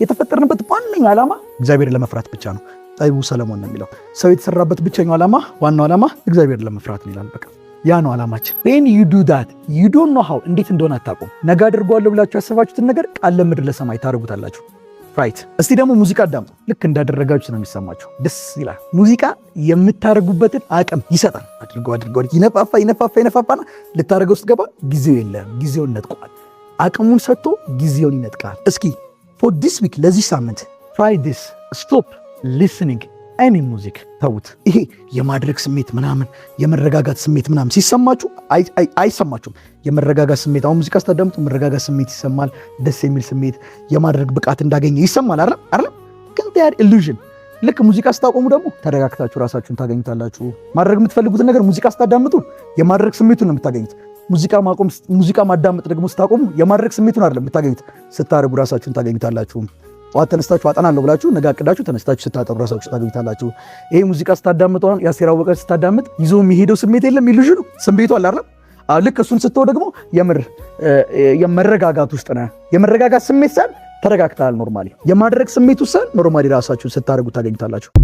የተፈጠርንበት ዋነኛ ዓላማ እግዚአብሔርን ለመፍራት ብቻ ነው። ጠቢቡ ሰለሞን ነው የሚለው፣ ሰው የተሰራበት ብቸኛው ዓላማ፣ ዋናው ዓላማ እግዚአብሔርን ለመፍራት ነው ይላል። በቃ ያ ነው ዓላማችን። When you do that, you don't know how፣ እንዴት እንደሆነ አታውቁም። ነገ አድርገዋለሁ ብላችሁ ያሰባችሁትን ነገር ቃል ለምድር ለሰማይ ታደርጉታላችሁ። Right። እስቲ ደግሞ ሙዚቃ አዳምጡ። ልክ እንዳደረጋችሁ ነው የሚሰማችሁ። ደስ ይላል። ሙዚቃ የምታደርጉበትን አቅም ይሰጣል። አድርገው አድርገው ይነፋፋ ይነፋፋ ይነፋፋና ልታደርገው ስትገባ ጊዜው የለም። ጊዜውን ነጥቋል። አቅሙን ሰጥቶ ጊዜውን ይነጥቃል። እስኪ for this week፣ ለዚህ ሳምንት try this: stop listening any music፣ ተዉት። ይሄ የማድረግ ስሜት ምናምን፣ የመረጋጋት ስሜት ምናምን ሲሰማችሁ አይሰማችሁም? የመረጋጋት ስሜት፣ አሁን ሙዚቃ ስታዳምጡ መረጋጋት ስሜት ይሰማል። ደስ የሚል ስሜት፣ የማድረግ ብቃት እንዳገኘ ይሰማል። አይደል? አይደል? ግን they are illusion። ልክ ሙዚቃ ስታቆሙ ደግሞ ተረጋግታችሁ ራሳችሁን ታገኙታላችሁ። ማድረግ የምትፈልጉትን ነገር ሙዚቃ ስታዳምጡ የማድረግ ስሜቱን ነው የምታገኙት። ሙዚቃ ማቆም፣ ሙዚቃ ማዳመጥ ደግሞ ስታቆሙ የማድረግ ስሜቱን አይደለም የምታገኙት። ስታደርጉ ራሳችሁን ታገኙታላችሁ። ጠዋት ተነስታችሁ አጠናለሁ ብላችሁ ነገ አቅዳችሁ ተነስታችሁ ስታጠኑ ራሳችሁ ታገኙታላችሁ። ይሄ ሙዚቃ ስታዳምጡ፣ የአስቴር አወቀ ስታዳምጥ ይዞ የሚሄደው ስሜት የለም፣ illusion ኑ ስሜቱ አለ አይደል? ልክ እሱን ስትተው ደግሞ የምር የመረጋጋት ውስጥ ነህ። የመረጋጋት ስሜት ሳይሆን ተረጋግተሃል። Normally የማድረግ ስሜት ውስጥ normally ራሳችሁን ስታደርጉ ታገኙታላችሁ።